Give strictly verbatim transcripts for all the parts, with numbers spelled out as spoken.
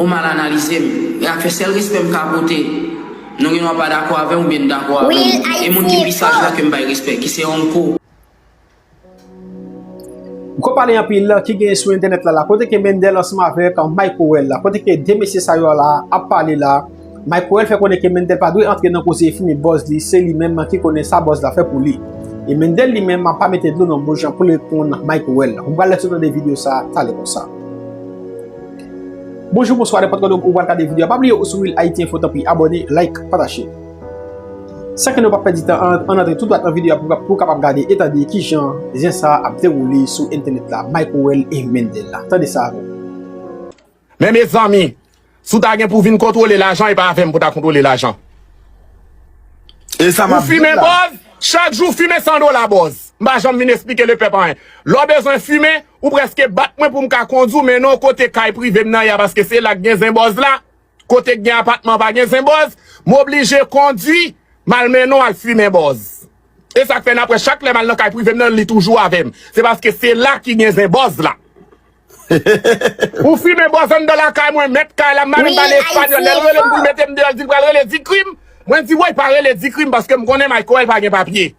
Ou mal analize m. E afè sèl respè m ka pote. Nou gen dwa pa dakò avè m oubyen n dakò avè m. E moun ki pi saj la ke m bay respè, ki se Onko. Gwo pale anpil ki genyen sou entènèt la la, kote ke Mendel ansanm avèk Mike Orel la, kote ke de mesye sa yo la ap pale la, Mike Orel fè konnen ke Mendel pa dwe antre nan koze fimen bòz li, se li menm ki konnen sa bòz la fè pou li. E Mendel li menm pa mete dlo nan bouch pou l reponn Mike Orel. Ou pral lè sou tande videyo sa talè konsa. Bonjou, bonswa, nenpòt kote ou pral gade videyo a, pa bliye ou sou Real Haiti Info, tanpri abòne, like, pataje. San ke nou pa pèdi tan, ann antre tou dwat nan videyo a pou, pou kapab gade e tande kijan zen sa ap dewoule sou entènèt la, Mike Orel e Mendel la. Tande sa avè m. Men mezanmi, si w ta gen pou vin kontwole lajan, e pa avè m pou ta kontwole lajan. E sa m ap di w la. Ou fimen bòz, chak jou fimen san dola bòz. M pa janm vin esplike lepèp anyen. Lè w bezwen fimen, ou prèske bat mwen pou m ka kondwi w mennen w kote kay prive m nan ye a, paske se la k gen zen bòz la. Kote k gen apatman pa gen zen bòz, m oblije kondwi m al mennen w al fimen bòz. E sa k fè n apre chak lè m al nan kay prive m nan, li toujou avè m. Se paske se la ki gen zen bòz la. Ou fimen bòz anndan lakay mwen, mèt kay la, m pa menm pale espanyòl. Lè l rele m pou l mete m deyò, l di l pral rele Dikrim. Mwen di, woy, pa rele Dikrim paske m konnen Mike Orel pa gen papye.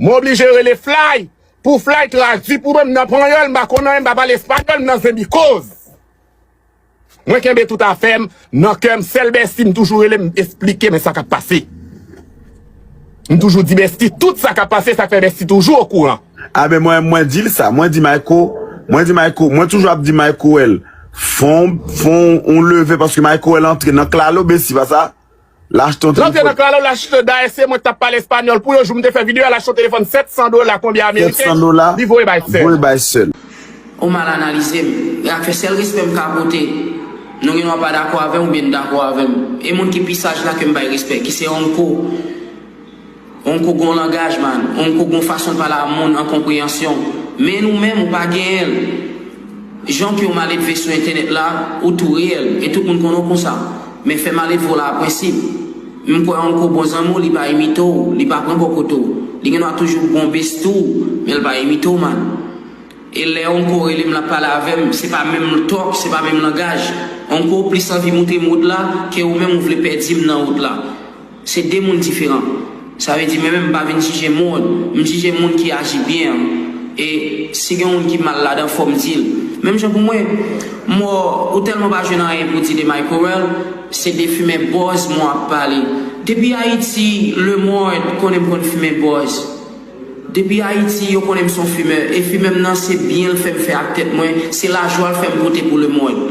Mwen oblije rele Fly pou Fly tradui pou mwen, m nan panyòl, m pa konn anyen, m pa pale espanyòl, m nan zenbi koz. Mwen kenbe tout afè m nan kè m, sèl Bèsti m toujou rele m esplike men sa k ap pase. M toujou di Bèsti tout sa k ap pase, sa k fè Bèsti toujou okouran. A men mwen, mwen di l sa, mwen di Mayko, mwen di Mayko, mwen toujou ap di Mayko Orel, fè yon, fè yon leve paske Mayko Orel antre nan klalo, Bèsti pa sa? L achte yon telefòn. L antre nan klalo, l achte, dayè se mwen k t ap pale espanyòl pou yo, jou m te fè videyo a, l achte yon telefòn sèt san dola, konbyen ameriken, li voye bay sè l. Voye bay sè l. Ou mal analize m. E ak fè sèl respè m ka pote. Nou gen dwa pa dakò avè m oubyen n dakò avè m. E moun ki pi saj la ke m bay respè, ki se Onko. Onko gon langaj, man. Onko gon fason l pale a moun an konpreyansyon. Men nou menm, ou pa genyen l. Jan ke w maledve sou entènèt la, ou tou reyèl, e tout moun konnen w konsa. Men fè maledve w la a prensip. M kwè Onko bon zanmi w, li pa imite w, li pa pran bò kote w. Li gen dwa toujou bon besti w, men l pa imite w, man. E lè Onko rele m, l ap pale avè m, se pa menm tòk, se pa menm langaj. Onko plis anvi montre m wout la ke ou menm ou vle pèdi m nan wout la. Se de moun diferan. Sa vle di mwen menm m pa vin jije moun, m jije moun ki aji byen an. E si gen yon moun ki mal ladan, fò m di l. Menm jan pou mwen, mò, ou tèlman pa jwenn anyen pou di de Mike Orel, se de fimen bòz mò ap pale. Depi Ayiti, lemond konnen m konn fimen bòz. Depi Ayiti, yo konnen m se yon fimè. E fimè m nan, se byen l fè m fè ak tèt mwen, se lajwa l fè m pote pou lemond.